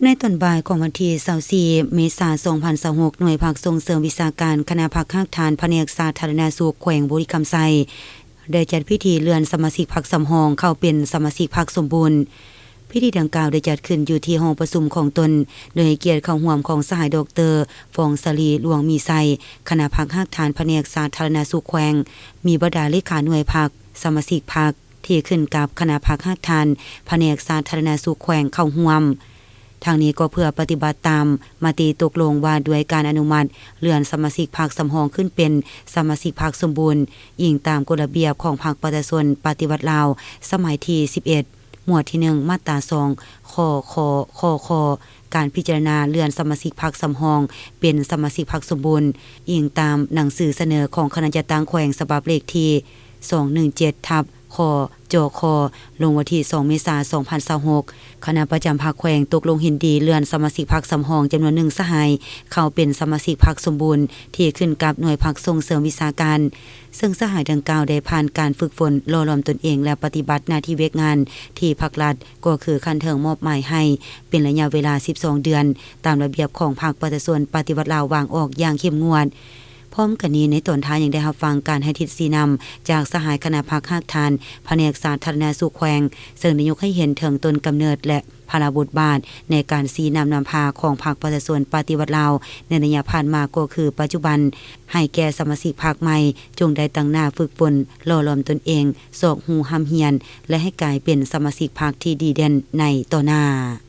ໃນຕອນບ່າຍຂອງວັນທີຊາວສີ່ ເມສາ ສອງພັນຊາວຫົກ ໜ່ວຍພັກສົ່ງເສີມວິຊາການ ຄະນະພັກຮາກຖານ ພະແນກສາທາລະນະສຸກ ແຂວງບໍລິຄຳໄຊ ໄດ້ຈັດພິທີເລື່ອນສະມາຊິກພັກສຳຮອງເຂົ້າເປັນສະມາຊິກພັກສົມບູນ. ພິທີດັ່ງກ່າວໄດ້ຈັດຂຶ້ນຢູ່ທີ່ຫ້ອງປະຊຸມຂອງຕົນ ໂດຍໃຫ້ກຽດເຂົ້າຮ່ວມຂອງສະຫາຍ ດອກເຕີ ຟອງສາລີ ຫຼວງມີໄຊ ຄະນະພັກຮາກຖານພະແນກສາທາລະນະສຸກແຂວງ, ມີບັນດາເລຂາໜ່ວຍພັກ, ສະມາຊິກພັກ ທີ່ຂຶ້ນກັບຄະນະພັກຮາກຖານພະແນກສາທາລະນະສຸກແຂວງເຂົ້າຮ່ວມ. ທັງນີ້ກໍເພື່ອປະຕິບັດຕາມມະຕິຕົກລົງວ່າດ້ວຍການອະນຸມັດເລື່ອນສະມາຊິກພັກສຳຮອງຂຶ້ນເປັນສະມາຊິກພັກສົມບູນ, ອີງຕາມກົດລະບຽບຂອງພັກປະຊາຊົນປະຕິວັດລາວ ສະໄໝທີສິບເອັດ ໝວດທີໜຶ່ງ ມາດຕາສອງ ຄ ຄ ຄ ຄ ການພິຈາລະນາເລື່ອນສະມາຊິກພັກສຳຮອງເປັນສະມາຊິກພັກສົມບູນ, ອີງຕາມໜັງສືສະເໜີຂອງຄະນະຈັດຕັ້ງແຂວງ ສະບັບເລກທີສອງໜຶ່ງເຈັດ ທັບ ຄ ຈຄ ລົງວັນທີສອງ ເມສາ ສອງພັນຊາວຫົກ. ຄະນະປະຈຳພັກແຂວງຕົກລົງເຫັນດີເລື່ອນສະມາຊິກພັກສຳຮອງຈຳນວນໜຶ່ງສະຫາຍ ເຂົ້າເປັນສະມາຊິກພັກສົມບູນ ທີ່ຂຶ້ນກັບໜ່ວຍພັກສົ່ງເສີມວິຊາການ, ເຊິ່ງສະຫາຍດັ່ງກ່າວໄດ້ຜ່ານການຝຶກຝົນຫຼໍ່ຫຼອມຕົນເອງ ແລະ ປະຕິບັດໜ້າທີ່ວຽກງານທີ່ພັກລັດ ກໍຄືຂັ້ນເທິງມອບໝາຍໃຫ້ ເປັນໄລຍະເວລາສິບສອງເດືອນ ຕາມລະບຽບຂອງພັກປະຊາຊົນປະຕິວັດລາວວາງອອກຢ່າງເຂັ້ມງວດ. ພ້ອມກັນນີ້ ໃນຕອນທ້າຍຍັງໄດ້ຮັບຟັງການໃຫ້ທິດຊີ້ນຳຈາກສະຫາຍຄະນະພັກຮາກຖານພະແນກສາທາລະນະສຸກແຂວງ, ເຊິ່ງໄດ້ຍົກໃຫ້ເຫັນເຖິງຕົ້ນກຳເນີດ ແລະ ພາລະບົດບາດໃນການຊີ້ນຳນຳພາຂອງພັກປະຊາຊົນປະຕິວັດລາວໃນໄລຍະຜ່ານມາ ກໍຄືປັດຈຸບັນ ໃຫ້ແກ່ສະມາຊິກພັກໃໝ່ ຈົ່ງໄດ້ຕັ້ງໜ້າຝຶກຝົນຫຼໍ່ຫຼອມຕົນເອງ, ຊອກຮູ້ຮ່ຳຮຽນ ແລະ ໃຫ້ກາຍເປັນສະມາຊິກພັກທີ່ດີເດັ່ນໃນຕໍ່ໜ້າ.